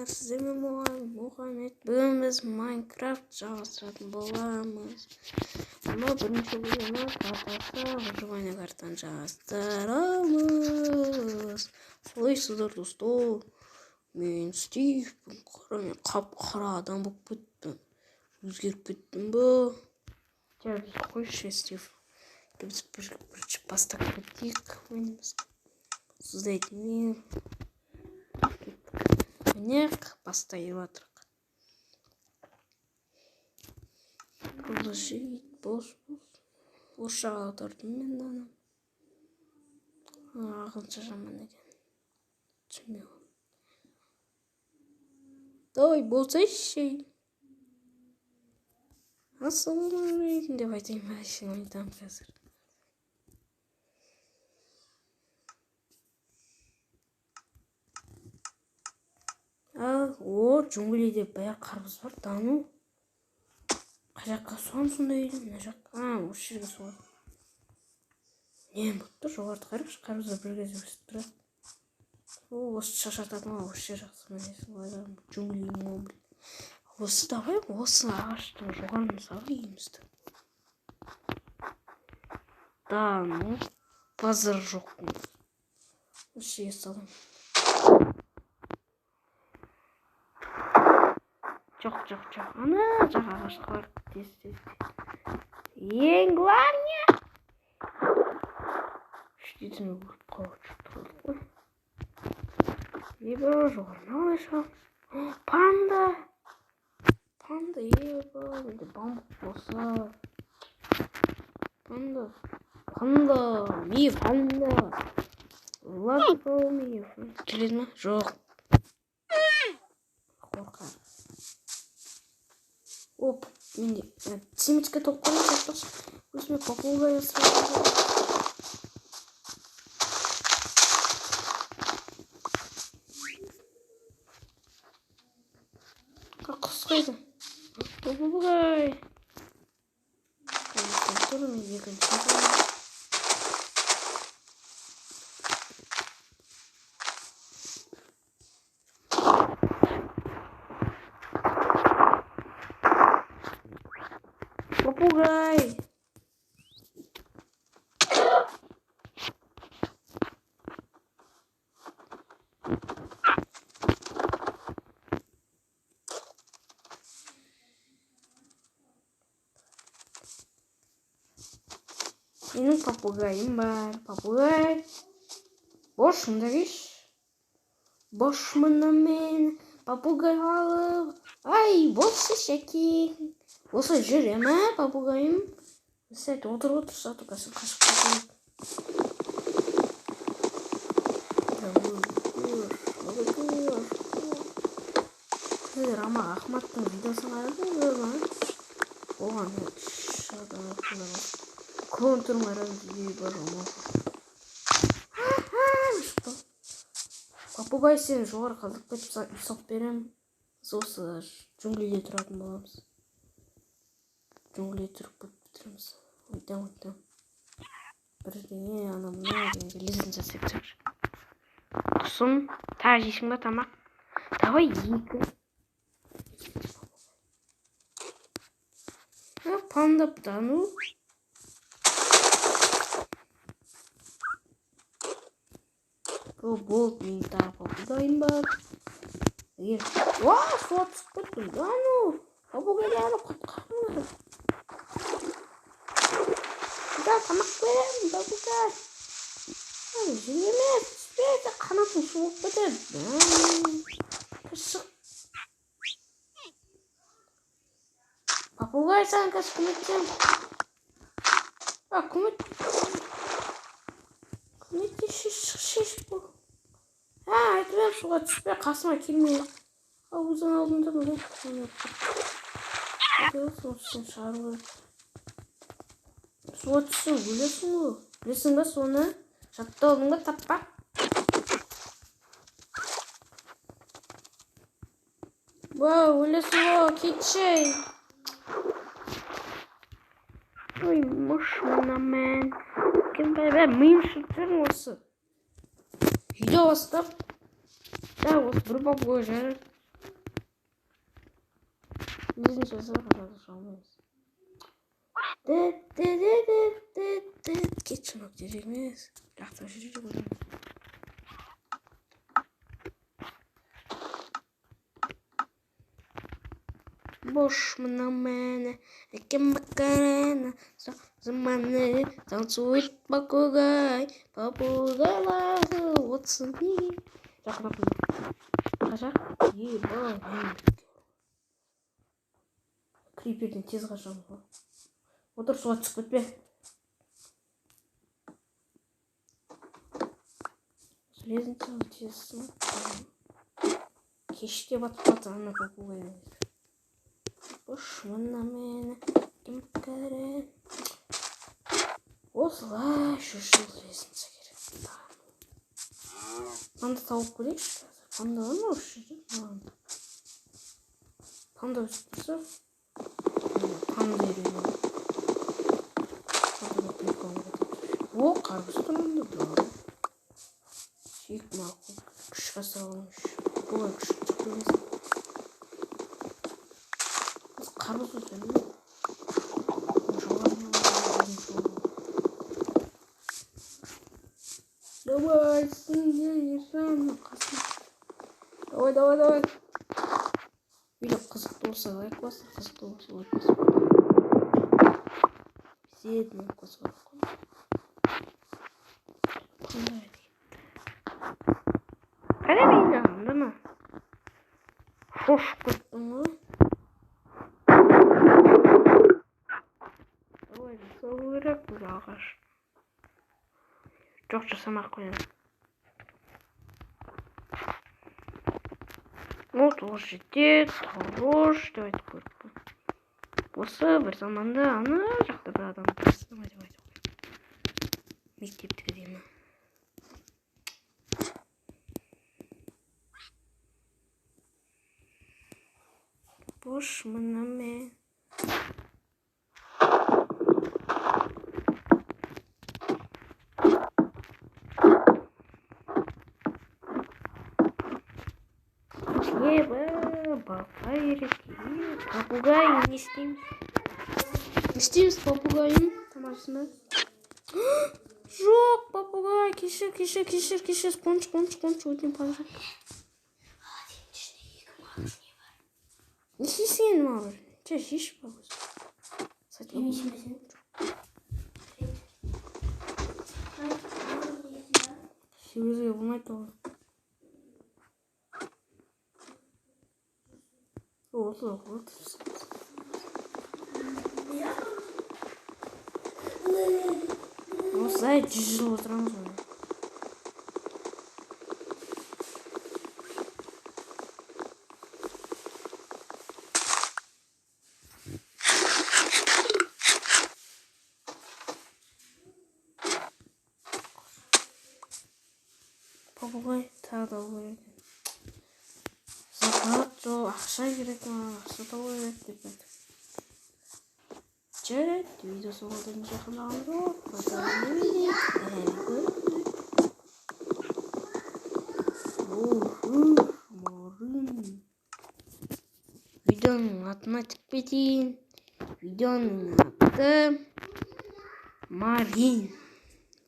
Қалайсыңдар? Сіздермен болған Мұхаммед. Бүгін біз Майнкрафт жалғастыратын боламыз. Ama бірінші бөлімі картасы выживание картаны жалғастырамыз. Қалайсыздар, достар? Мен Стивпін. Қара, мен қап-қара адам болып кеттім. Өзгеріп кеттім бе? Жарайды, қойшы, Стив. Біз бірінші бастап кетейік ойынымызды. Создать мир. Міне, бастай жатырық. Продолжить, бос, бос. Орысшаға аудардым мен мынаны. Ағылшынша жаман екен. Түсінбей қалдым. Давай, болсайшы. Ассалаумағалейкум деп айтайын ба, айтамын қазір. О, джунглиде баяғы қарбыз бар, да ну. Қай жаққа суамын сонда үйді? Мына жаққа. А, осы жерге суамын. Не болып тұр? Жоғарыда қараңызшы, қарбыздар бір кезде өсіп тұрады. О, осы шашататын ғой, осы жер жақсы. Міне, джунгли мобль. Осы давай, осы ағаштың жоғарына салып үйімізді. Да, ну, базар жоқ. Осы жерге саламын. Жоқ, жоқ, жоқ. Ана жақ ағашқа барып тез, тез, тез. Ең главное. Іштесін өліп қалып жүріп қой. Еба, жоғарына қалай шығамын? Панда! Панда, еба, менде бамбук болса. Панда. Панда, ми панда. Ладно, ми. Келеді ма? Жоқ. Қорқамын. Оп, менде семечка толып қалған сияқты. Өзіме попугай жасап. Құс қайда? Попугай. Тұр, мен екінші. Попугай! Менің попугайым бар. Попугай. Бош, мында келші. Бош, мына мен попугай алып. Ай, болшы, шәке. Осы жүре ме, попугайым? Сәт отырып отырса, только сен қашып кетеді. Рама Ахматтың видеосын қарадыңыз ба? Оған клон түрін қарадым, бар жаман. Попугай, сен жоғары қалдырып кетіп, үй салып беремін. Осы джунглиде тұратын боламыз. Джунгли тұрып бітіреміз. Ойтам, ойтам. Бірдеңе, ана мына дегенде лестница жасап тастайық. Құсым, тағы жейсің ба тамақ? Давай екі. Панда, да ну. О, болды, менің тағы попугайым бар. Егер... Уа, суға түсіп кеттім. Да ну, попугайларды құтқарыңдар. Да, тамақ беремін, попугай. Жүр емес, түспе, қанатың су болып кетеді. Шық. Попугай, саған қазір көмектесемін. А, көмек. Көмектесші, шықшы, бұл. А, айтып едім, суға түспе, қасыма келме. А, өзің алдында мына сен шығару керек. Суға түссең өлесің ғой. Білесің ба соны? Жаттап алдың ба, таппа? Вау, өлесің ғой, кетші. Ой, мұш мына мен. Кім бәрі, миым шығып жүрмін осы. Үйде бастап. Да, осы бір попугай жарар. Лестница жасап алмаймыз. Кетші, мынау керек емес. Лақтырып жіберейік оны. Бош мына мені, әкем Макарена, заманы танцует попугай, попугайлар отсын. Жақын қашақ. Еба, криперден тез қашамын ғой. Отыр, суға түсіп кетпе. Лестница тез кеште батып қалды ана попугай. Бош мына мені, кім кәрен. Осылай 100 жыл лестница керек. Панда тауып көрейікші қазір. Панда бар ма осы жерде? Панда өсіп тұрса, панда үйренемін. О, қарбыз тұр мұнда. Сүйік мақұл. Күш жасалынш. Бұлай күш шығып келмесін. Қарбыз өсемін. Давай, қасым. Давай, давай, давай. Видео қызықты болса лайк басын, қызықты болса лайк басын. Обязательно лайк басу керек қой. Қандай кетті? Қайда мен анда ма? Шошып кеттім ғой. Давай, жасау керек бұл ағаш. Жоқ, жасамай ақ қоямын. Вот ол жетеді, хорош деп айтып көріп. Осы бір заманда ана жақта бір адам давай, давай, давай. Мектептікі деймін. Бош мына мен. Балта керек. Попугай не істейміз? Не істейміз попугайым? Тамашасың ба? Жоқ, попугай, кешір, кешір, кешір, кешір. Қоншы, қоншы, қоншы, өтінемін, пожалуйста. Не істейсің енді маған? Че, жейші пожалуйста. Сегізге болмайды ол. Отыр, отыр. Осылай 100 жыл отырамыз ғой. Попугай тағы да алу керек. Зарплата жоқ, ақша керек маған, ақша табу керек деп айтып. Жарайды, видео соңына дейін жақындаған жоқ. Видеоның атын айтып кетейін. Видеоның аты Марин.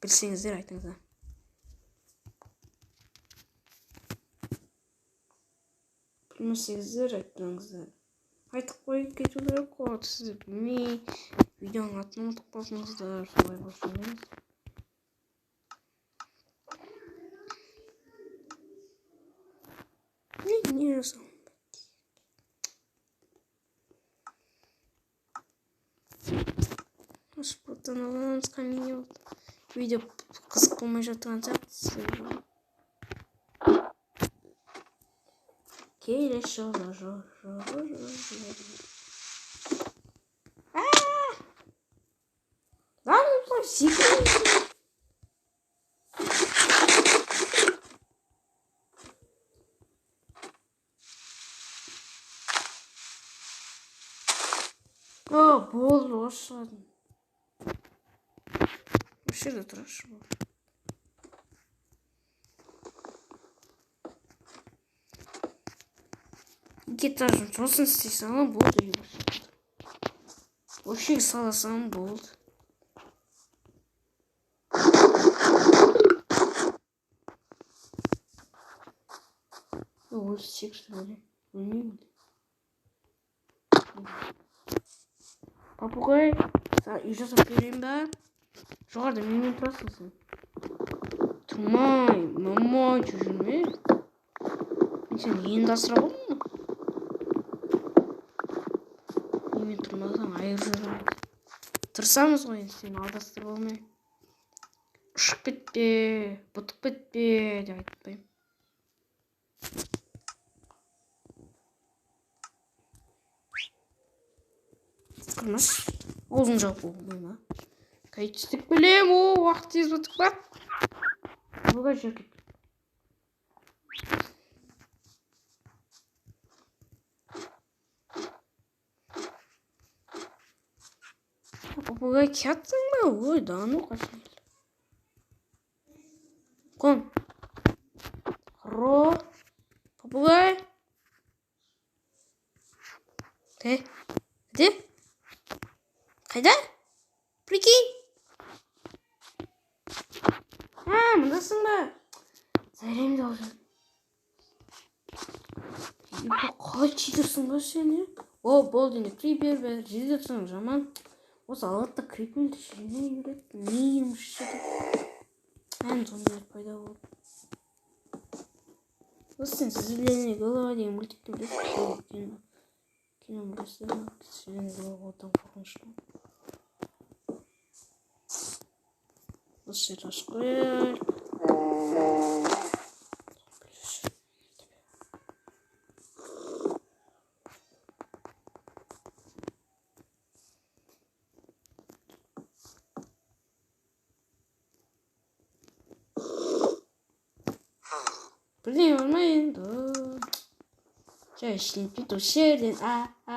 Білсеңіздер айтыңыздар. Білмесеңіздер айтыңыздар. Айтып қойып кету керек қой. Сіздер білмей видеоның атын ұмытып қалдыңыздар. Солай болсын емес. Не жасауым? Спорттан аламыз, қане болды. Видео қызық болмай жатқан сияқты. Келесі жолы Lan секірмей. О, болды, осы шығатын. Осы жерде тұрайықшы болды. Екі этажын сосын істей саламын, болды, үй болып. Осы жерге сала саламын, болды. Өлсек, что ли? Өлмеймін. Попугай, саған үй жасап берейін ба? Жоғарыда менімен тұрасың сен. Тұрмай, мамай, жүрме. Мен сені енді асырап алдым ғой. Менімен тұрмасаң, айырып жіберемін. Тырысамыз ғой енді, сені алдастырып алмай. Ұшып кетпе, бұтып кетпе деп айтпаймын. Қырмаш, аузын жауып болмай ма? Қайтістік білем, о, уақыт тез өтіп бар. Бұға жер кет. Попугай келатсың ба? Ой, да ну қашан. Қон. Ро. Попугай. Де? Де? Қайда? Прикинь. А, мындасың ба? Зәремді алып жүрдім. Қалай читерсің ба сен, е? О, болды енді, крипер бәрі жерде тұрсаң жаман. Осы алады да криперді жинай береді. Миым шешеді. Ән зомбилер пайда болды. Осы сен «Зеленая голова» деген мультикті білесің бе? Кино білесіздер ме? «Зеленая голова» одан қорқынышты. Осы жерді ашып қояйық. Бірдеңе бар ма енді? Жай ештеңе етпейді осы жерден. А, а,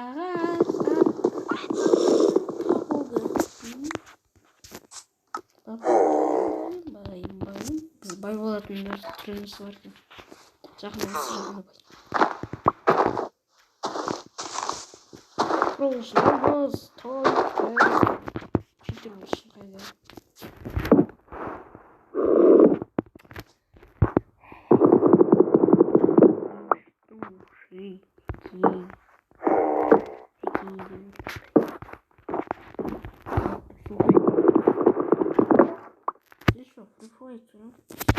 а, бай, бай. Біз бай болатын бір түріміз бар екен. Жақында осы жақында бай. Құрылысшыларымыз, той, читер болсын қайда.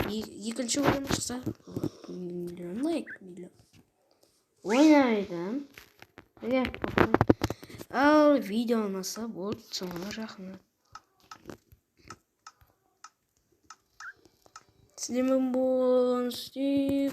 Екінші бөлім шықса, миллион лайк, миллион. Ойнайды. Ал видео ұнаса, болды, соңына рахмет. Сіздермен болған Стив.